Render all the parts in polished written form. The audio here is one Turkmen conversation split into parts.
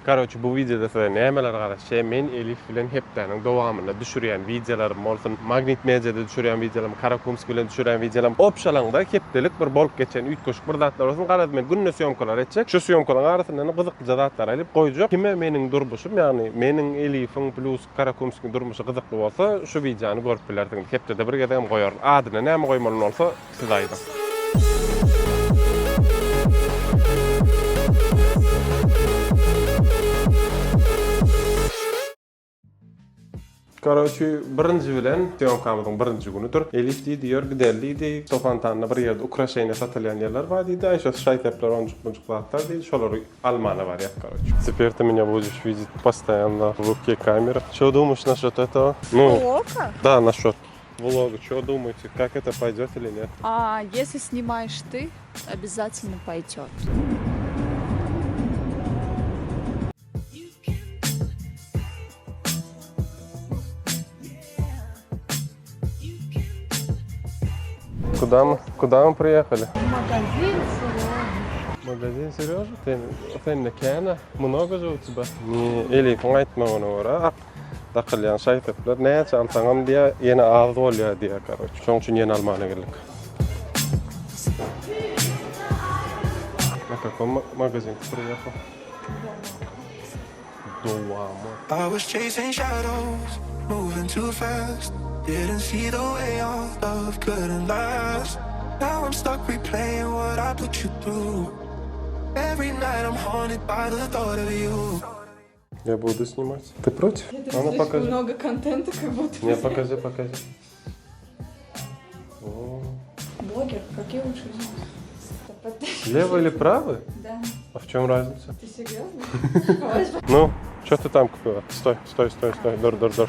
Karoçi bu wideoda size nämeler garaşýar men Elif bilen hepdäniň dowamynda düşürýän wideolarym bolsun Magnit Mediada düşürýän wideolarym Karakumski bilen düşürýän wideolarym opşalaňda hepdelik bir bolup geçen üýtgeşik bir zatlar bolsun garaz men günde sýomkalar etjek şu sýomkalaryň arasyndan gyzyklyja zatlar alyp goýjak kime meniň durmuşym ýagny meniň Elifiň plus Karakumskiň durmuşy gyzykly bolsa şu wideony görüp bilersiňiz hepdede bir gezegem goýaryn adyna näme goýmaly bolsa siz aýdyň. Karoçi birinji bilen sýomkamyzyň birinji günüdir. Elif diýdi ýör gideli diýdi. Stofantanda bir ýerde ukraşeniýa satylýan ýerler bar diýdi. Aý şo şaý-sepler onjuk-munjuk zatlar diýdi. Şolary almana barýas karoçi. Teper ty меня будешь видеть постоянно в руке камера. Чё думаешь насчет этого? Ну, Влога? да, насчет влога. Чё думаете, как это пойдет или нет? А если снимаешь ты, обязательно пойдет. Куда мы, куда мы приехали? Магазин Сережи. Магазин Сережа? Sen, sen kän-ä? Много же у тебя? Ne, Elifiň aýtmagyna görä, ak dakylýan şaý-sepler näçe alsaňam diýýär, ýene az bolýar diýýär, karoç. Şoň üçin ýene almana geldik. Na каком магазин ты приехал? Dowama. I was chasing shadows, moving too fast. Didn't see the way our love couldn't last. Now I'm stuck replaying what I put you through. Every night I'm haunted by the thought of you. Я буду снимать. Ты против? Это А ну слишком покажи. много контента, как будто. Не, покажи, покажи. О. Блогер, какие лучше Левый или правый? Да. А в чем разница? Ты серьезно? Ну, что ты там купила? Стой, стой, стой, стой. Dur, dur, dur.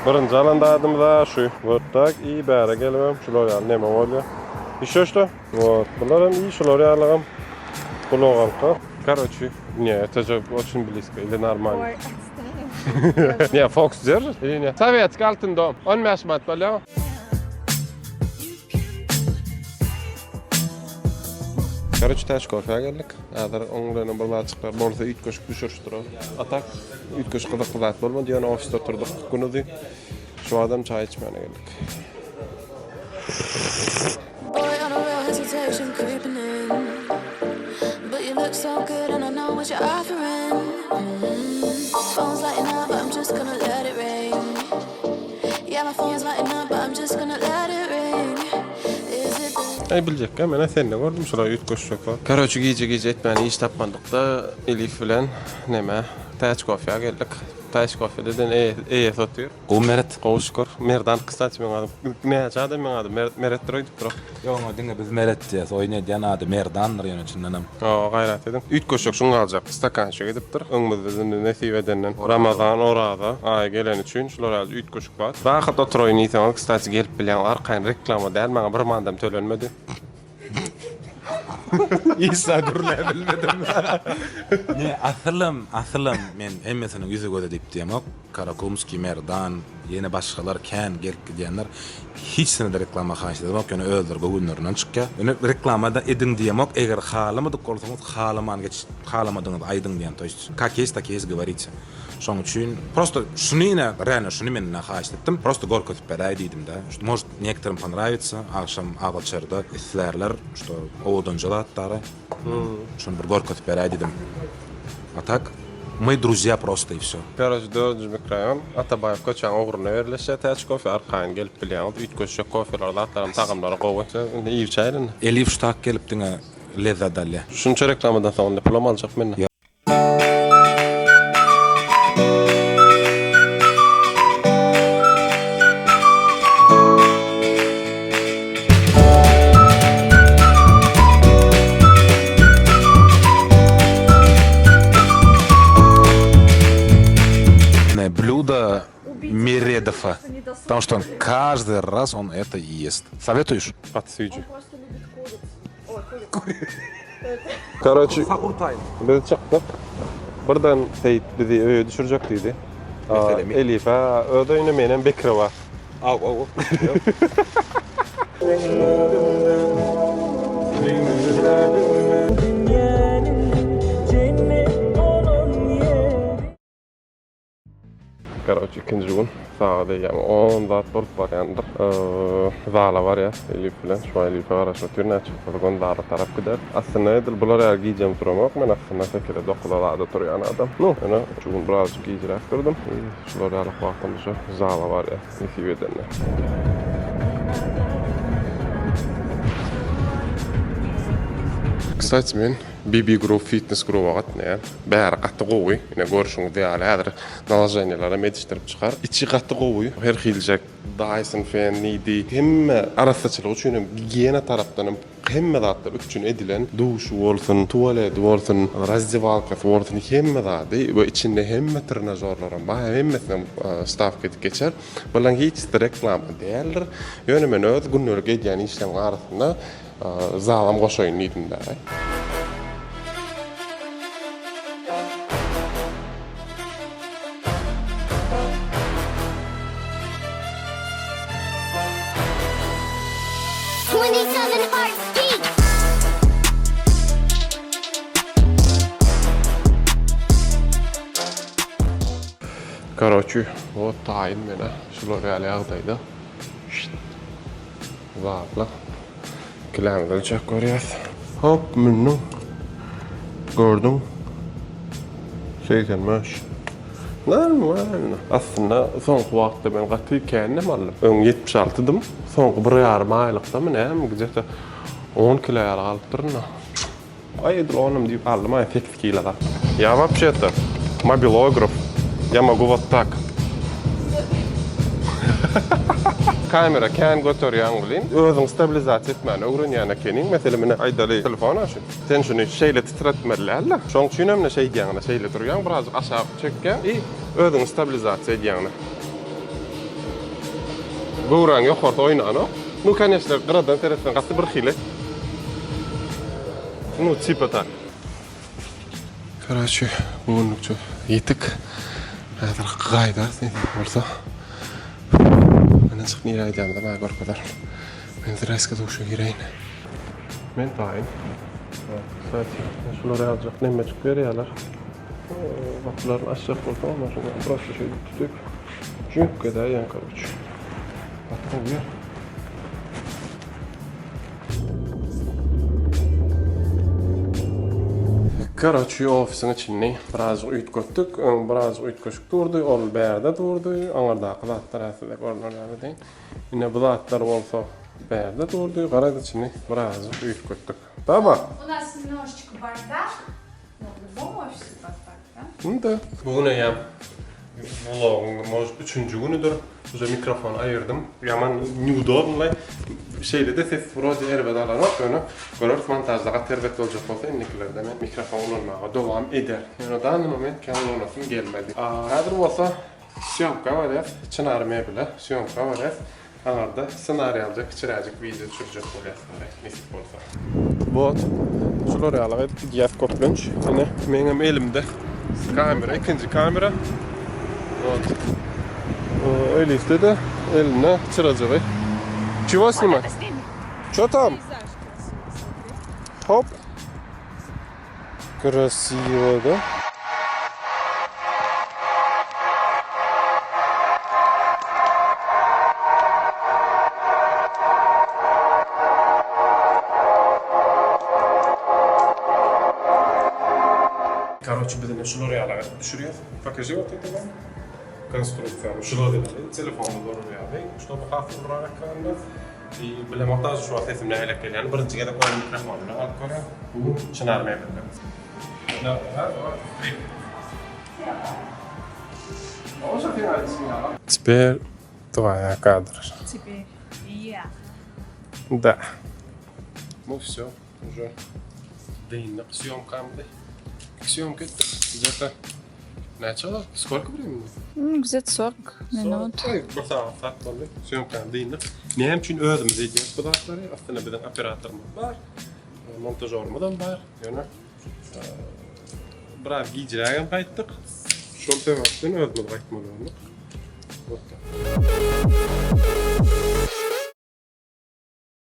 Birinji alan zadymyz şu. Вот так и bäre gelibem şular ýaly neme bolýar. Еще что? Вот. Bular hem iyi şular ýalygam. Gulak halka. Короче, не, это же очень близко или нормально? Ой, отстань. Не, фокус держишь или нет? Советский altyn dom. 15 manat bolýar. Короче, täç kofä geldik. Häzir oň bilen bir zatjyklar bolsa üýtgeşik düşürişdirer. A tak üýtgeşik gyzykly zat bolmady, ýöne ofisde oturdyk günüzi. Şu adam çaý içmäne geldik. Boy, on a real hesitation creeping in. But you look so good, and I know what you're offering. Mm. Phone's lighting up, but I'm just gonna let it ring. Yeah, my phone's lighting up, but I'm just gonna let it ring. Is it the Aý biljekkä men sende gördüm şular üýtgeşik zat. Короче, gije gije etmäne iş tapmadykda Elif bilen neme Täç kofä geldik. Täç kofede eýesi otyr. Gowy Meret. Gowy şükür. Merdan kstati meň adym. Näçe adam meň adym Meretdir öýdüp durak. Ýok oňa diňe biz Meret diýýäs. Oýun edýän ady Merdandyr ýöne çyndanam. Hawa gaýrat ediň. Üýtgeşik şuň galjak stakançyk edipdir. Öňümizde indi nesip edenden Ramazan, Oraza aýy geleni üçin şular ýaly üýtgeşik zat. Rahat oturaýyn diýseňiz kstati gelip bilýäňiz arkaýyn reklama däl maňa bir manadam tölenmedi. Isa gürläp bilmedim. Ne asylam asylam men hemmesiniň ýüzi göze diýip diýemok. Karakumskiý, Merdan, ýene başgalar kän gelip gidýänler. Hiçsine-de reklama haýyş edemok, ýöne özleri göwünlerinden çykýar. Ýöne reklama-da ediň diýemok, eger halamadyk bolsaňyz halaman geç halamadyňyzy aýdyň diýen, to ýest kak ýest tak ýest goworite. Şoň üçin prosto şuny ine realno şuny men ine haýyşt etdim, prosto gorkezip beräý diýdim-de. Может некоторым понравится, agşam agylçarda islärler, şto owadanja zatdara. Şuny bir gorkezip beräý diýdim. A tak my druzýa prosto i wsё. Karoç dördünji mikroraýon Atabaýew köçäň ugrunda ýerleşýär Täç kofe arkaýyn gelip bilýäňiz üýtgeşjek kofeler zatlaram tagamlary gowy indi iýip içäýeli indi. Elif ştak gelip diňe lezzet alýa. Şunça reklamadan soň indi pulam aljak menden. Блюдо Мередова. Потому что он каждый раз он это ест. Советуешь? Gaty süýji. Karoçi biz çykdyk. Birden Seýit bizi öýe düşürjek diýdi. Meselemi? Elif ha öz öýüne menem Bekre bar. Aw aw. Karoçi ikinji gün sagat eýýäm 10 zat bolup barýandyr. Zala barýas Elif bilen. Şu an Elife garaşyp otyryn näçe bolsa göni zala tarap gider. Aslynda edil bular ýaly gijem turamok. Men aslynda sekize dokuza zada turýan adam. Nu, ýöne şu gün birazjyk gijräk durdum. Şular ýaly wagtam şu zala barýas nesip edende. Kstati men BB Group Fitness Group-a gatnaýan. Bäri gaty gowy. Ine görşüňiz ýaly häzir naloženiýalarem edişdirip çykar. Içi gaty gowy. Her hiljek Dyson fen diýdi. Hemme arassaçylyk üçin hem gigiýena tarapdan hem hemme zatlar üpjün edilen. Duşy bolsun, tualeti bolsun, razdewalkasy bolsun hemme zady we içinde hemme trenažorlaram bar. Hemmesinem stawka edip geçer. Bularyň hiçisi reklama däldir. Ýöne men öz gündelik edýän işleriň arasynda Zalam goşaýyn diýdim bäri. Karoçi, wot taýyn menä şular ýaly ýagdaýda. Zatla. Kilämizi ölçäp görýäs. Hop, mündüň. Gördüň. 85. Normalno. Aslynda soňky wagtda men gaty kän dem aldym. Öň 76-dym. Soňky bir ýarym aýlykdamy näme, gije-de 10 kilo ýaly galypdyryn-da. Aý edil onam diýip aldym aý 8 kilo zat. Ýa wapşe-to mobilograf. Ýa mogu wot tak. Kamera kän göterýäň welin, özüň stabilizasiýa etmäni öwrenýän ekeniň. Meselem ine aýdaly telefon-a şu. Sen şuny şeýle titretmeli däl-de. Şoň üçinem ine şeýdýäň ine şeýle durýaň, birazjyk aşak çekýäň i özüňi stabilizasiýa edýäň ine. Göwräň ýokarda oýnanok. Nu koneçne gyradan seretseň gaty birhili. Nu tipa tak. Karoçe bu günlükçe ýetik. Häzir gaýdarys nesip bolsa. Menden çykyp nirä gidýänimizi maňa görkezer. Men zraiska duşa gireýin. Men taýyn. Kstati, şular ýaljak nemejik berýärler. Gapylaryny açjak bolsaň, ondan şuny prosta şeýdip tutup, jüňk edäýýäň, karoçe. Gaty gowy ýer. Karoçi ofisiň içini birazjyk üýtgetdik. Öň birazjyk üýtgeşik durdy, ol bärde durdy. Aňyrdaky zatlar hä size görner ýaly deý. Ine bu zatlar bolsa bärde durdy. Garaz içini birazjyk üýtgetdik. Daba. U nas немножечко бардак, но в любом офисе бардак, да? Ну да. Bu gün eýýäm vlogyň может üçünji günüdir. Уже mikrofony aýyrdym. Ýaman neudobnyý. Şeýle-de ses wrode erbet alanok, ýöne göreris montažda gaty erbet boljak bolsa indikilerde men mikrofon ulanmaga dowam eder. Ýöne danny moment kän ulanasym gelmedi. Häzir bolsa sýomka barýas, Çynar mebele sýomka barýas. Aňarda ssenariý aljak kiçiräjik wideo düşürjek bolýas bari nesip bolsa. Wot şular ýaly edip gidýäs köplenç. Ine meňem elimde kamera ikinji kamera. Wot. Elifde-de elinde çyrajygy. Çего snimat? Ço tam? Hop. Krasiwo da. Karoçi biz ine şular ýaly edip düşürýäs. Pokaži wot это вам. Konstruksiýany şular ýaly, telefonda görner ýaly. Ştoby has ulurak ekranda. I bilemok daže şu wagt sesim nähilek gelýänini birinji gezek onuň mikrofony bilen alyp görýän. Bu Çynar mebelde. Teper twoýa kadr. Teper ýa. Da. Nu wsё, уже dyndyk sýomkamyzy. Sýomka etdik. Gde-to Näçe wagt? Skolko времени? Gde-to 40 minut. Bir sagat sat boldy. Sýomkany dyndyk. Näme üçin özümiz edýäris bu zatlary? Aslynda biziň operatorymyz bar. Montažorymyzam bar. Ýöne biraz gijrägem gaýtdyk. Şol sebäpden özümiz gaýtmaly bolduk.